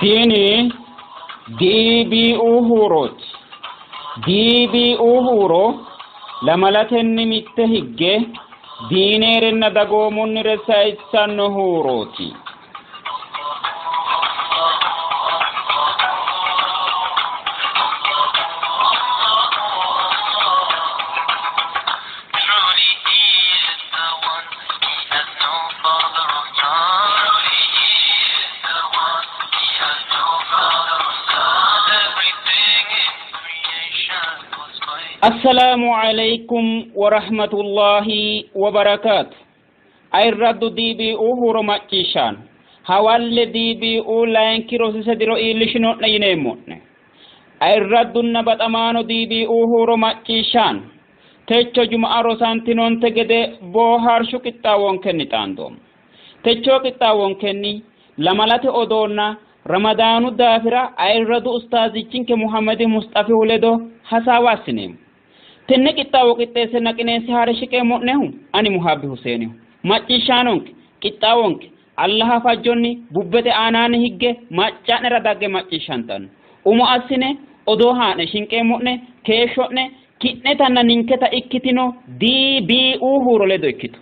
Tini DBU huurooti. DBU huuro lamalatenni mitte higge diineerenna dagoomunnire sayissanno huurooti. Truly he is the one. He has no father or son. Truly he is the one. He has no father or son. Everything in creation was made. Assalaamu alaikum warahmatullahi wabarakaatu. Ayirraddu DBU huuro macciishshaano. Hawalle DBU layinki rosise diro iillishino'ne yineemmo'ne. Ayirraddunna baxamaano DBU huuro macciishshaano. Techo Jumu'a rosantinonte gede boohaarshu qixxaawonkenni xaandoommo. Techoo qixxaawonkenni lamalate odoonna Ramadaanu daafira ayirradu ustaazichinke Muhammadi Musxafihu ledo hasaawa assineemmo. Tenne qixxaawo qixxeessenna qineesse haare shiqeemmo'nehu ani Muhaabbi Huseeniho. Macciishshaanonke, qixxaawonke Allaha fajjonni bubbete aanaanni higge macca'nera dagge macciishshantanno. Umo assine odoo haa'ne shinqeemmo'ne keeshsho'ne ki'netanna ninketa ikkitino DBU huuro ledo ikkito.